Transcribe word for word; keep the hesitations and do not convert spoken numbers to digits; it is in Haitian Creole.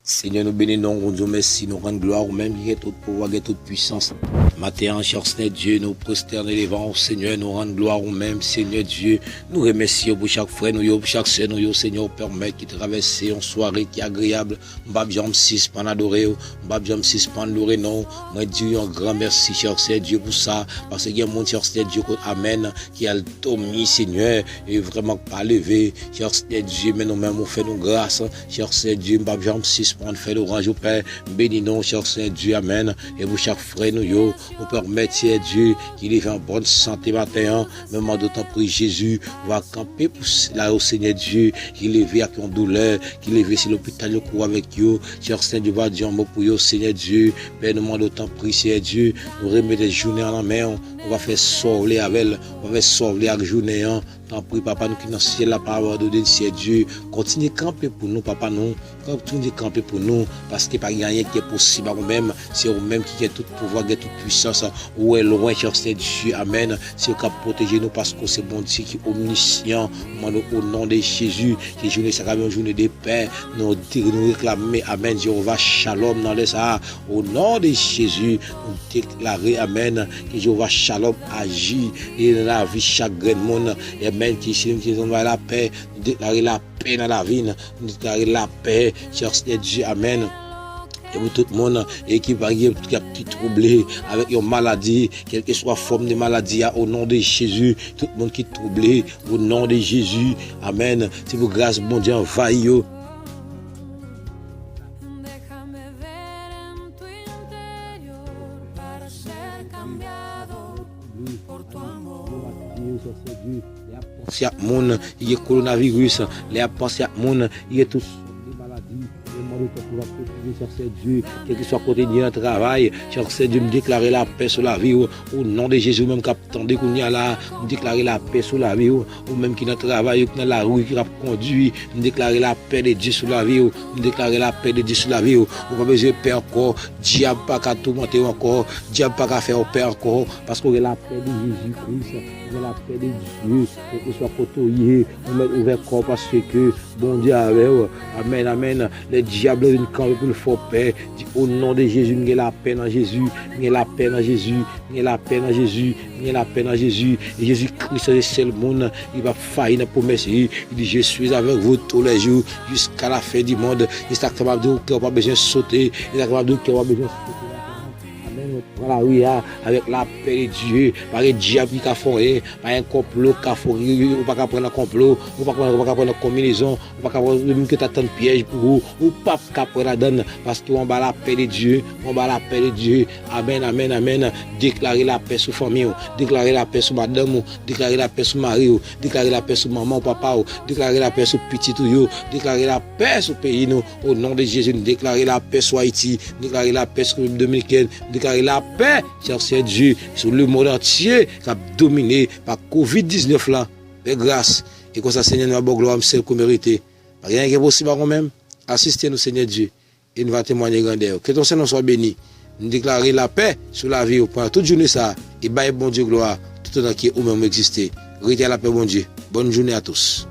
Senyè, nou beni non w, nou di w mèsi, nou rann glwa ou menm ki gen tout pouvwa, gen tout pwisans. Maten an, chè Senyè Dye, nou pwostène devan w, Senyè, nou rann glwa ou menm, Senyè Dye. Nou remèsye w pou chak frè nou yo, pou chak sè nou yo, Senyè, ou pèmèt ki travèse yon sware ki agreyab. M p ap janm sispann adore w, m p ap janm sispann lore non w. Mwen di w yon gran mèsi, chè Senyè Dye, pou sa, paske gen moun, chè Senyè Dye, kot amèn, ki al dòmi, Senyè, e vrèman k pa leve. Chè Senyè Dye, men nou menm ou fè nou gras. Chè Senyè Dye, m p ap janm sispann fè lwanj ou, Pè. M beni non w, chè Senyè Dye, amèn. E pou chak frè nou yo, ou pèmèt, Senyè Dye, ki leve an bòn sante maten an, men m mande w tanpri, Jezi, ou va kanpe pou sila yo, Senyè Dye, ki leve ak yon doulè, ki leve se lopital yo kouri avèk yo. Chè Senyè Dye, ou va di yon mo pou yo, Senyè Dye. Pè, nou mande w tanpri, Senyè Dye, nou remèt jounen an nan men w. Ou va fè sa w vle avè l, ou va fè sa w vle ak jounen an. Tanpri, Papa nou ki nan syèl la, pa abandone n, Senyè Dye. Kontinye kanpe pou nou, Papa nou. Kontinye kanpe pou nou, paske pa gen anyen ki enposib ak ou menm. Se ou menm ki gen tout pouvwa, gen tout pwisans. Ou wè lwen, chè Senyè Dye. Amèn. Se ou k ap pwoteje nou, paske w se Bondye ki omnisyan. Mande w, o non de Jezi, ke jounen sa ka yon jounen de pè. Nou di, nou reklame, amèn, Jewova Shalom nan lè sa a. O non de Jezi, nou deklare, amèn, ke Jewova Shalom aji e nan lavi chak grenn moun. Amèn, ke si nou ki zon bay lapè, nou deklare lapè nan lavi n, nou deklare lapè, chè Senyè Dye, amèn. E pou tout moun, e ki pa gen, ki ap, ki twouble avèk yon maladi, kèlkeswa fòm de maladi a, o non de Jezi, tout moun ki twouble, o non de Jezi, amèn. Se pou gras Bondye anvayi yo. Déjame ver en tu interior para ser cambiado por tu amor. Lè y ap panse ak moun ki gen kowonaviris, lè y ap panse ak moun ki gen tout sòt de maladi, yo mande w tanpri w ap pwoteje, chè Senyè Dye, kèlkeswa kote n ye nan travay, chè Senyè Dye, m deklare lapè sou lavi w, o non de Jezi, ou menm k ap tande kounye a la, m deklare lapè sou lavi w, ou menm ki nan travay, ou ki nan lari, ki ap kondui, m deklare lapè de Dye sou lavi w, m deklare lapè de Dye sou lavi w, ou pa bezwen pè ankò, dyab pa ka toumante w ankò, dyab pa ka fè w pè ankò, paske w gen lapè de Jezi Kris, ou gen lapè de Dye, kèlkeswa kote w ye, ou mèt ouvè kò w paske Bondye avè w. Amèn, amèn. Lè dyab la vin kanpe pou l fè w pè, di, o non de Jezi, m gen lapè nan Jezi, m gen lapè nan Jezi, m gen lapè nan Jezi, m gen lapè nan Jezi. E Jezi Kris se sèl moun ki p ap fayi nan pwomès li. Li di, je suis avec vous tous les jours jusqu'à la fin du monde. E sa k fè m ap di w, kè w pa bezwen sote. E sa k fè m ap di w, kè w pa bezwen sote. Amèn. Pran lari a avèk lapè de Dye. Pa gen dyab ki ka fè w anyen. Pa gen konplo k ka fè w ri. Ou pa ka pran nan konplo. Ou pa ka, ou pa ka pran nan konbinezon. Ou pa ka pran, menm ke ta tann pyèj pou ou. Ou p ap ka pran ladan l. Paske w anba lapè de Dye. W anba lapè de Dye. Amèn, amèn, amèn. Deklare lapè sou fanmi w. Deklare lapè sou madanm ou. Deklare lapè sou mari w. Deklare lapè sou manman w, papa w. Deklare lapè sou pitit ou yo. Deklare lapè sou peyi nou. O non de Jezi, n deklare lapè sou Ayiti. N deklare lapè sou Repiblik Dominikèn. N deklare lapè, chè Senyè Dye, sou lemonn antye k ap domine pa kovid diznèf la. Fè gras. E konsa, Senyè, nou ap ba w glwa, m sèl k ou merite. Pa gen anyen ki enposib ak ou menm. Asiste nou, Senyè Dye, e n va temwaye grandè w. Ke ton sen non swa beni. N deklare lapè sou lavi w pandan tout jounen sa a, e bay Bondye glwa toutotan ke ou menm ou egziste. Rete a lapè Bondye. Bonne journée à tous.